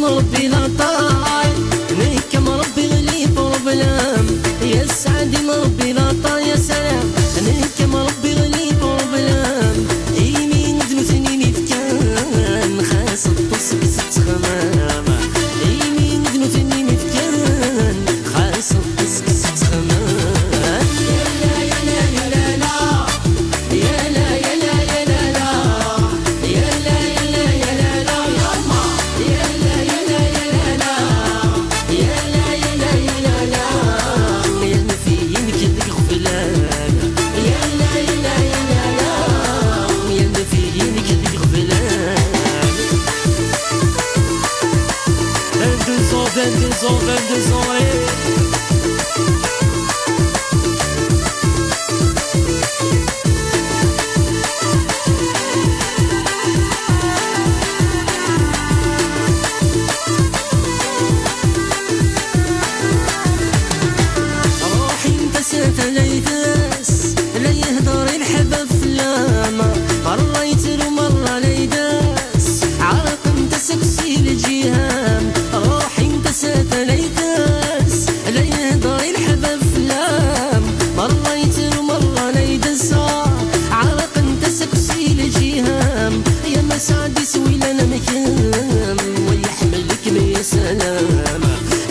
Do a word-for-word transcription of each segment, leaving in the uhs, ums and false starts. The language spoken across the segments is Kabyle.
Rebbi la taille, nekk am Rebbi les problèmes. Ya sseɛd-im Rebbi la taille, ya salam, nekk am Rebbi les problèmes. Imi d nutni mi fkan, xas ṭṭes kkes ttxemmam. Imi d nutni mi fkan, xas ṭṭes kkes ttxemmam. Vingt-deux ans, vingt-deux ans, vingt-deux ans, eh. Ruḥ-in tasa talayt-as, la yehder i leḥbab fell-am. Merra yettru, merra la idas, ɛerqent-as akk si lǧiha. Ruḥ-in tasa talayt-as, la yehder i leḥbab fell-am. Merra yettru, merra la idas, ɛerqent-as akk si lǧiha. Ya ma sɛad iswilan am kemm, wa iḥemmel-ikem ya salam.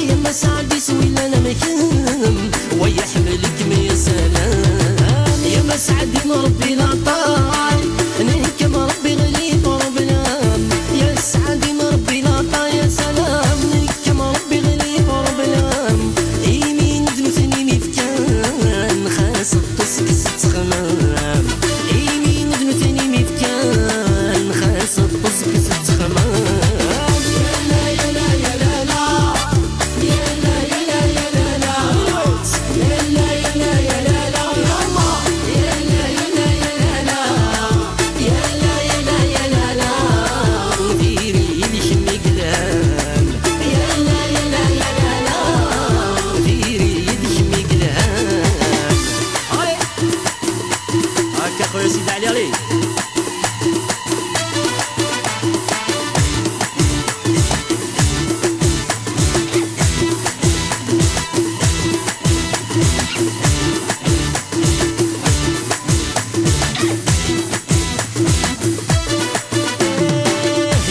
Ya ma sɛad iswilan am kemm, wa iḥemmel-ikem ya salam. Ya ma sɛad-im Rebbi la taille, nekk am Rebbi les problèmes. Ya sɛad-im Rebbi la taille, ya salam, nekk am Rebbi les problèmes. Imi d nutni mi fkan, xas ṭṭes kkes ttxemmam. Imi d nutni mi fkan, xas ṭṭes kkes ttxemmam. Diri-yi-d kemm i yelhan. Diri-yi-d kemm i yelhan. Allez. هكا خويا سيدي علي، علي.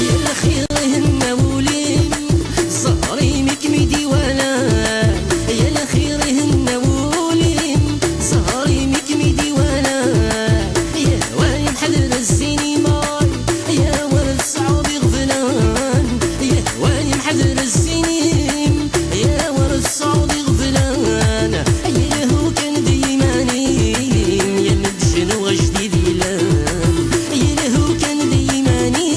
يا الخير يهنى وليم، زهري ميك ميدي ولا. يا الخير يهنى وليم، زهري ميك ميدي ولا. يا وين حضر السينما، يا ورد سعودي غفلان. يا وين حضر السينما، يا ورد سعودي غفلان. يا لهو كان ديماني، يا مدشن وجديد يلان. يلهو كان ديماني،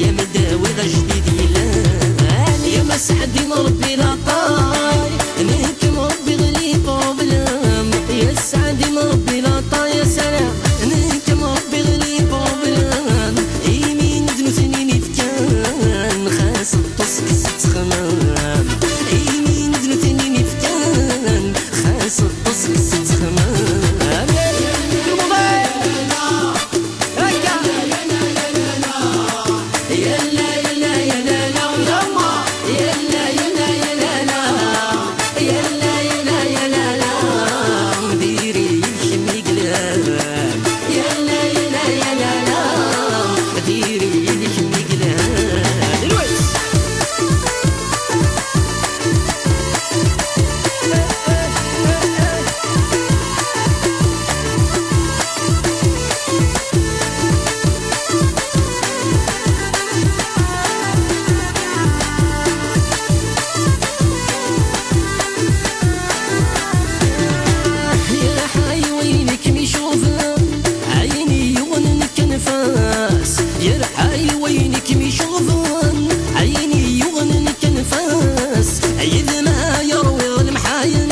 يا مداوي غجديد يلان. يا ما سعدي مربي لا طاي، نهكم ربي غلي بروبلام. يا سعدي مربي لا طاي، يا سلام، نهكم ربي غلي بروبلام. يمين ذنو ثنين يفكان، خاص الطسك ست خمام. يمين ذنو ثنين يفكان، خاص الطسك ست خمام. يرحى وينك مشوفن، عيني يغنن كنفاس. يرحى وينك مشوفن، عيني يغنن كنفاس. يد ما يروي المحاين،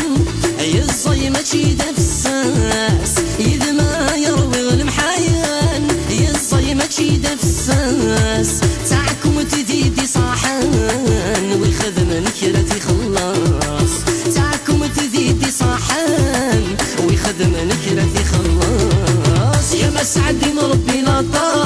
يزي ماشي دا فساس. يد ما يروي المحاين، يزي ماشي دا فساس. تاعكم تديدي صاحن، ويخدم نكرة يخلص. تاعكم تديدي صاحن، ويخدم نكرة يخلص. يا ما سعدي مربي لا طار.